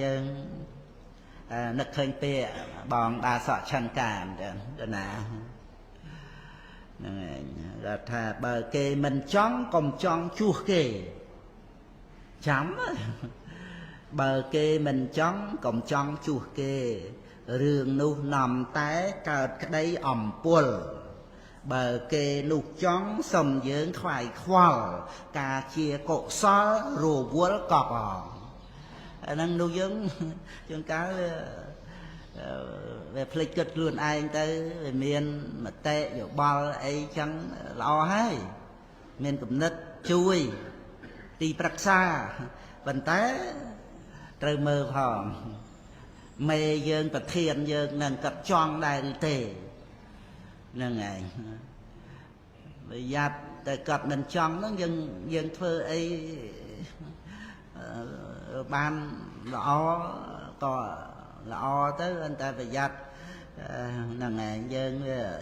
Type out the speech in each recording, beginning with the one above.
យើងនឹកឃើញពាក្យបងដាសក់ឆឹងកានចឹងណាហ្នឹងឯងគាត់ថាបើគេមិនចង់កុំចង់ជួសគេចាំបើគេមិនចង់កុំចង់ជួសគេរឿងនោះនាំតែកើតក្តីអំពុលបើគេនោះចង់សុំយើងខ្វាយខ្វល់ការជាកុសលរវល់កប់អងអាហ្នឹងនោះយើងជួនកាលវាភ្លេចគិតខ្លួនឯងទៅវាមានមតិយោបល់អីចឹងល្អហើយមានគំនិតជួយទីប្រឹក្សាប៉ុន្តែត្រូវមើលផងមេយើងប្រធានយើងនឹងគាត់ចង់ដែរឬទេហ្នឹងឯងប្រយ័ត្នតែគាត់មិនចង់ហ្នឹងយើងធ្វើអីបានល្អក៏ល្អទៅតែប្រយ័ត្នហ្នឹងឯងយើង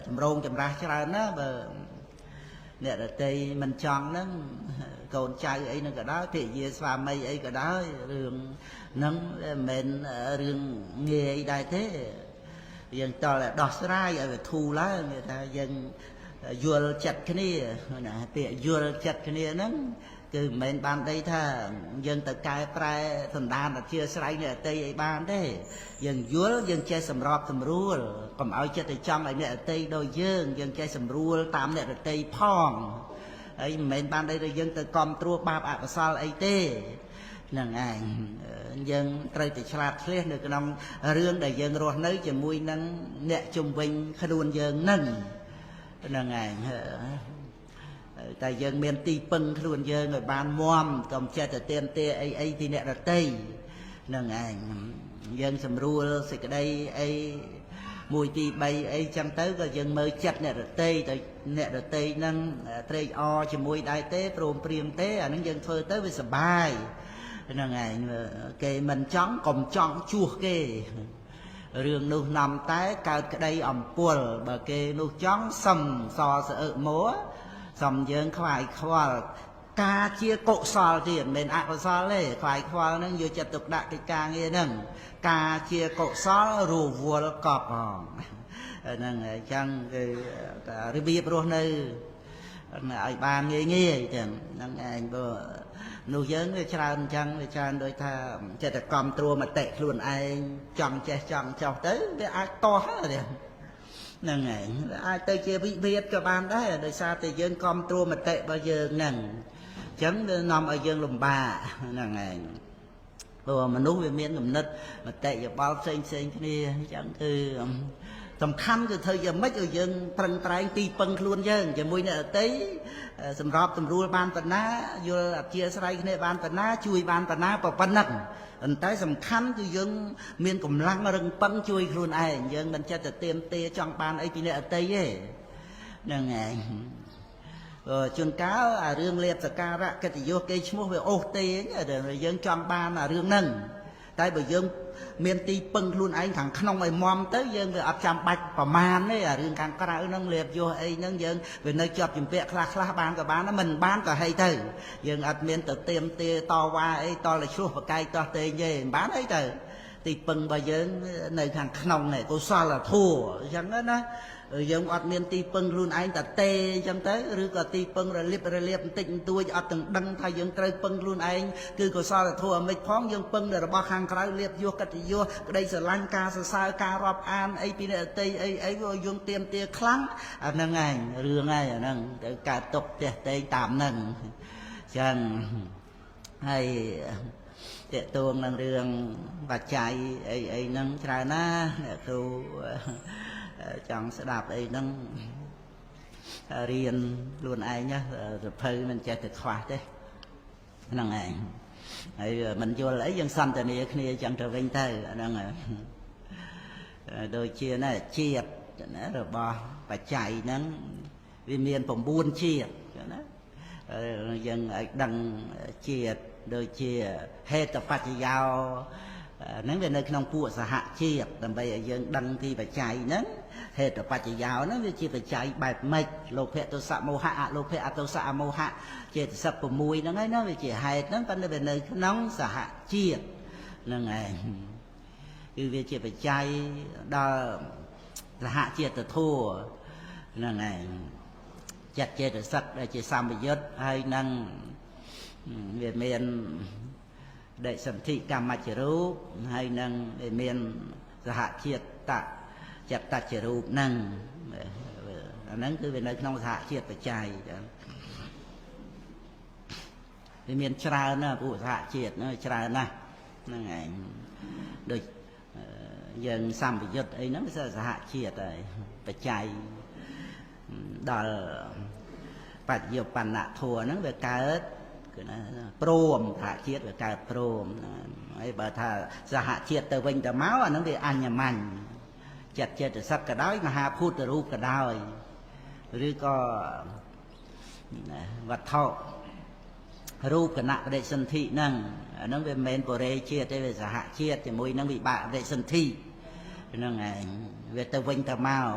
ចម្រងចម្រាស់ច្រើនណាបើអ្នកដតីមិនចង់ហ្នឹងកូនចៅអីហ្នឹងក៏ដោយភរិយាស្វាមីអីក៏ដោយរឿងហ្នឹងមិនមែនរឿងងាយដែរទេយើងតតែដោះស្រាយឲ្យវាធូរឡើងគេថាយើងយល់ចិត្តគ្នាណាពាក្យយល់ចិត្តគ្នាហ្នឹងគឺមិនមែនបានដីថាយើងទៅកែប្រែសន្តានអធិស្រ័យអ្នកអតីអីបានទេយើងយល់យើងចេះសម្របសម្រួលកុំឲ្យចិត្តទៅចង់ឲ្យអ្នកអតីដូចយើងយើងចេះសម្រួលតាមអ្នកអតីផងហើយមិនមែនបានដីថាយើងទៅកំត្រួសបាបអកុសលអីទេហ្នឹងឯងយើងត្រូវតែឆ្លាតឆ្លៀសនៅក្នុងរឿងដែលយើងរស់នៅជាមួយនឹងអ្នកជំវិញខ្លួនយើងហ្នឹងហ្នឹងឯងតែយើងមានទីពឹងខ្លួនយើងឲ្យបានមាំកុំចេះតែទៀមទាអីអីពីអ្នកដទៃហ្នឹងឯងយើងសម្រួលសេចក្តីអី1 2 3អីចឹងទៅក៏យើងមើលចិត្តអ្នកដទៃទៅអ្នកដទៃហ្នឹងត្រេកអរជាមួយដែរទេព្រមព្រៀងទេអាហ្នឹងយើងធ្វើទៅវាសប្បាយហ្នឹងឯងគេមិនចង់កុំចង់ជួសគេរឿងនោះនាំតែកើតក្តីអំពុលបើគេនោះចង់សំសស្អឹកមួសំយើងខ្វាយខ្វល់ការជាកុសលទៀតមិនមែនអកុសលទេខ្វាយខ្វល់ហ្នឹងយកចិត្តទុកដាក់កិច្ចការងារហ្នឹងការជាកុសលរវល់កប់ផងហ្នឹងអញ្ចឹងគឺរបៀបរស់នៅឲ្យបានងាយងាយចឹងហ្នឹងឯងបើនោះយើងវាច្រើនអញ្ចឹងវាច្រើនដូចថាចិត្តកម្មត្រួមតិខ្លួនឯងចង់ចេះចង់ចោះទៅវាអាចតោះហ្នឹងឯងអាចទៅជាវិវាទក៏បានដែរដោយសារតែយើងកំត្រួមតិរបស់យើងហ្នឹងអញ្ចឹងវានាំឲ្យយើងលំបាកហ្នឹងឯងព្រោះមនុស្សវាមានគំនិតមតិយោបល់ផ្សេងផ្សេងគ្នាអញ្ចឹងគឺសំខាន់គឺធ្វើយ៉ាងម៉េចឲ្យយើងប្រឹងប្រែងទីពឹងខ្លួនយើងជាមួយអ្នកដទៃសម្របសម្រួលបានប៉ុណ្ណាយល់អធិស្ឋានគ្នាបានប៉ុណ្ណាជួយបានប៉ុណ្ណាប៉ុណ្ណឹងប៉ុន្តែសំខាន់គឺយើងមានកម្លាំងរឹងប៉ឹងជួយខ្លួនឯងយើងមិនចិត្តតែទៀមទាចង់បានអីពីអ្នកដទៃទេហ្នឹងឯងជួនកាលអារឿងលៀបសការៈកិត្តិយសគេឈ្មោះវាអូសទេយើងចង់បានអារឿងហ្នឹងតែបើយើងមានទីពឹងខ្លួនឯងខាងក្នុងឲ្យមមទៅយើងវាអត់ចាំបាច់ប្រមាណទេអារឿងខាងក្រៅហ្នឹងលៀបយោអីហ្នឹងយើងវានៅជាប់ជំពាក់ខ្លះខ្លះបានក៏បានមិនបានក៏ហីទៅយើងអត់មានទៅទៀមទាតវ៉ាអីតលឆ្លោះប្រកែកតោះទេទេមិនបានអីទៅទីពឹងរបស់យើងនៅខាងក្នុងនេះកុសលធម៌អញ្ចឹងណាយើងអត់មានទីពឹងខ្លួនឯងតែទេអញ្ចឹងទៅឬក៏ទីពឹងរលៀបរលាបបន្តិចបន្តួចអត់ទាំងដឹងថាយើងត្រូវពឹងខ្លួនឯងគឺកុសលធម៌អាមិនផងយើងពឹងនៅរបស់ខាងក្រៅលៀបយោកិត្តិយសក្តីស្រឡាញ់ការសរសើរការរាប់អានអីពីអ្នកដទៃអីអីយើងទៀមទាខ្លាំងអាហ្នឹងឯងរឿងឯងអាហ្នឹងទៅកើតទុកផ្ទះតែងតាមហ្នឹងអញ្ចឹងហើយតេតួងនឹងរឿងបច្ច័យអីអីហ្នឹងច្រើនណាអ្នកគ្រូចង់ស្ដាប់អីហ្នឹងរៀនខ្លួនឯងសភៅមិនចេះតែខ្វះទេហ្នឹងឯងហើយមិនយល់អីយើងសន្ទនាគ្នាចឹងទៅវិញទៅហ្នឹងដូចជាណាជាតិណារបស់បច្ច័យហ្នឹងវាមាន9ជាតិណាយើងឲ្យដឹងជាតិដូចជាហេតុបច្ចយោហ្នឹងវានៅក្នុងពួកសហជាតិដើម្បីឲ្យយើងដឹងពីបច្ច័យហ្នឹងហេតុបច្ចយោហ្នឹងវាជាបច្ច័យបែបម៉េចលោភៈទោសៈមោហៈអលោភៈអទោសៈអមោហៈចេតសិក6ហ្នឹងហើយណាវាជាហេតុហ្នឹងប៉ុន្តែវានៅក្នុងសហជាតិ ហ្នឹងឯងគឺវាជាបច្ច័យដល់សហជាតិធัวហ្នឹងឯងចិត្តចេតសិកដែលជាសម្បយុទ្ធហើយនឹងវាមានដេសន្ធិកម្មច្ចរូបហើយនឹងវាមានសហជាតិតចិត្តជារូបហ្នឹងអាហ្នឹងគឺវានៅក្នុងសហជាតិបច្ច័យចាវាមានច្រើនណាស់ពួកសហជាតិហ្នឹងច្រើនណាស់ហ្នឹងឯងដូចយើងសម្បយុទ្ធអីហ្នឹងវាសហជាតិហើយបច្ច័យដល់បច្ចុប្បន្នធัวហ្នឹងវាកើតគឺណាព្រមសហជាតិវាកើតព្រមហើយបើថាសហជាតិទៅវិញទៅមកអាហ្នឹងវាអញ្ញមញ្ញចិត្តចេតសិកក៏ដោយមហាភូតរូបក៏ដោយឬក៏វត្ថុរូបគណៈបដិសន្ធិហ្នឹងអាហ្នឹងវាមិនមែនបរិជាតិទេវាសហជាតិជាមួយនឹងវិបាកបដិសន្ធិហ្នឹងឯងវាទៅវិញទៅមក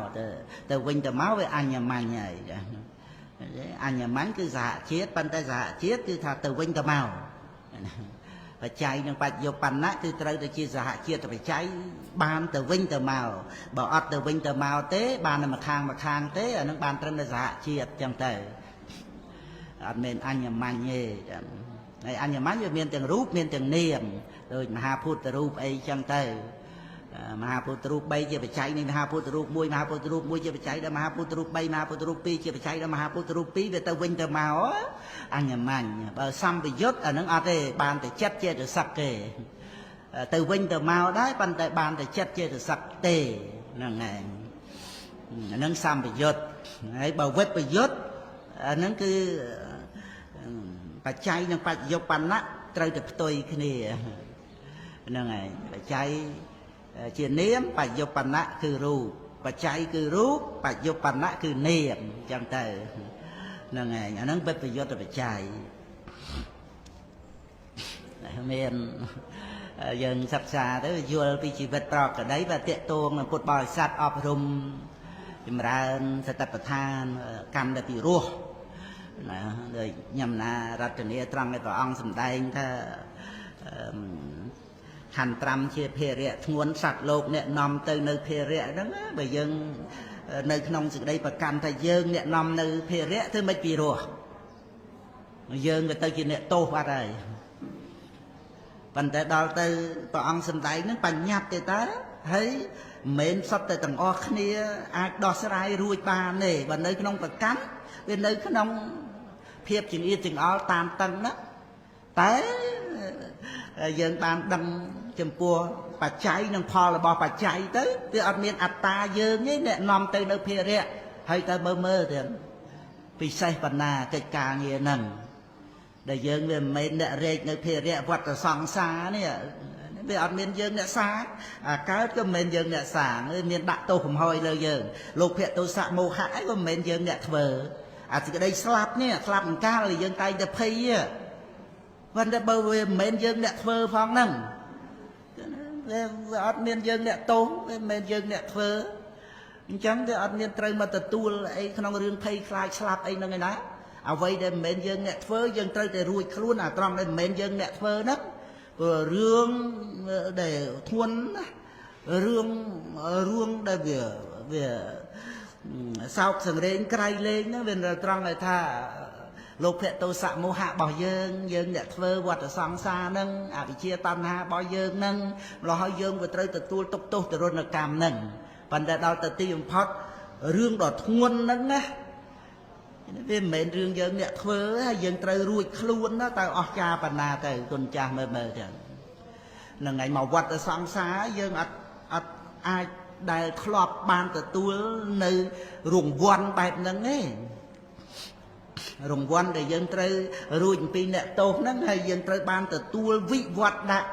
ទៅវិញទៅមកវាអញ្ញមញ្ញហើយអញ្ញមញ្ញគឺសហជាតិប៉ុន្តែសហជាតិគឺថាទៅវិញទៅមកបច្ច័យនិងបច្ចុប្បន្នៈគឺត្រូវទៅជាសហជាតិបច្ច័យបានទៅវិញទៅមកបើអត់ទៅវិញទៅមកទេបានតែម្ខាងម្ខាងទេអានឹងបានត្រឹមតែសហជាតិចឹងទៅអត់មែនអញ្ញមញ្ញទេហើយអញ្ញមញ្ញវាមានទាំងរូបមានទាំងនាមដូចមហាភូតរូបអីចឹងទៅមហាពុទ្ធរូប3ជាបច្ច័យនៃមហាពុទ្ធរូប1មហាពុទ្ធរូប1ជាបច្ច័យដល់មហាពុទ្ធរូប3មហាពុទ្ធរូប2ជាបច្ច័យដល់មហាពុទ្ធរូប2វាទៅវិញទៅមកអញ្ញមញ្ញបើសម្បយុទ្ធអានឹងអត់ទេបានតែចិត្តចេតសិកទេទៅវិញទៅមកដែរប៉ុន្តែបានតែចិត្តចេតសិកទេហ្នឹងឯងអានឹងសម្បយុទ្ធហើយបើវិបយុទ្ធអានឹងគឺបច្ច័យនិងបច្ចុប្បន្នៈត្រូវតែផ្ទុយគ្នាហ្នឹងឯងបច្ច័យជានាមបច្ចុប្បន្នៈគឺរូបបច្ច័យគឺរូបបច្ចុប្បន្នៈគឺនាមអញ្ចឹងទៅហ្នឹងឯងអាហ្នឹងវិបយុទ្ធបច្ច័យមានយើងសិក្សាទៅយល់ពីជីវិតប្រកដីបើតាកតងនឹងពុទ្ធបរិស័ទអប់រំចម្រើនសតិប្បដ្ឋានកម្មដែលពីរោះណាដូចញ៉ាំណារតនាត្រង់ឲ្យព្រះអង្គសម្ដែងថាខណ្ឌ5ជាភារៈធ្ងន់សត្វលោកអ្នកនាំទៅនៅភារៈហ្នឹងបើយើងនៅក្នុងសេចក្តីប្រកាន់ថាយើងអ្នកនាំនៅភារៈធ្វើមិនពីរោះយើងក៏ទៅជាអ្នកទោសអត់ហើយប៉ុន្តែដល់ទៅព្រះអង្គសម្ដែងហ្នឹងបញ្ញត្តិទេតើហើយមិនមែនសុទ្ធតែទាំងអស់គ្នាអាចដោះស្រាយរួចបានទេបើនៅក្នុងប្រកាន់វានៅក្នុងភាពចង្អៀតចង្អល់តាមតឹងណាតែយើងបានដឹងចំពោះបច្ច័យនិងផលរបស់បច្ច័យទៅវាអត់មានអត្តាយើងទេអ្នកនាំទៅនៅភារៈហើយទៅមើលមើលទៀតពិសេសបណ្ណាកិច្ចការងារហ្នឹងដែលយើងវាមិនមែនអ្នករែកនៅភារៈវត្តសង្សារនេះវាអត់មានយើងអ្នកសាងអាកើតក៏មិនមែនយើងអ្នកសាងមានដាក់ទោសកំហុយលើយើងលោកភៈទោសៈមោហៈអីក៏មិនមែនយើងអ្នកធ្វើអាសេចក្តីស្លាប់នេះស្លាប់អង្កាលយើងតែងតែភ័យប៉ុន្តែបើវាមិនមែនយើងអ្នកធ្វើផងហ្នឹងវាអត់មានយើងអ្នកទោសវាមិនមែនយើងអ្នកធ្វើអញ្ចឹងវាអត់មានត្រូវមកទទួលអីក្នុងរឿងភ័យខ្លាចស្លាប់អីហ្នឹងឯណាអ្វីដែលមិនមែនយើងអ្នកធ្វើយើងត្រូវតែរួចខ្លួនអាត្រង់ដែលមិនមែនយើងអ្នកធ្វើហ្នឹងព្រោះរឿងដែលធ្ងន់ណារឿងដែលវាសោកសង្រេងក្រៃលែងហ្នឹងវាត្រង់ដែលថាលោភៈទោសៈមោហៈរបស់យើងយើងអ្នកធ្វើវត្តសង្សារហ្នឹងអវិជ្ជាតណ្ហារបស់យើងហ្នឹងម្ល៉េះហើយយើងវាត្រូវទទួលទុកទោសទរណកម្មហ្នឹងប៉ុន្តែដល់ទៅទីបំផុតរឿងដ៏ធ្ងន់ហ្នឹងណាវាមិនមែនរឿងយើងអ្នកធ្វើហើយយើងត្រូវរួចខ្លួនណាតើអស់ចាបណ្ណាទៅគុណចាស់មើលមើលចឹងហ្នឹងឯងមកវត្តសង្សារយើងអត់អាចដែលធ្លាប់បានទទួលនៅរង្វាន់បែបហ្នឹងទេរង្វាន់ដែលយើងត្រូវរួចអំពីអ្នកទោសហ្នឹងហើយយើងត្រូវបានទទួលវិវត្តដាក់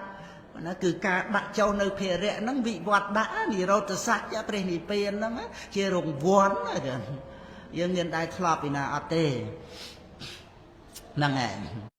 ណាគឺការដាក់ចុះនៅភារៈហ្នឹងវិវត្តដាក់និរោធសច្ចព្រះនិព្វានហ្នឹងជារង្វាន់យើងមានដែរធ្លាប់ពីណាអត់ទេហ្នឹងឯង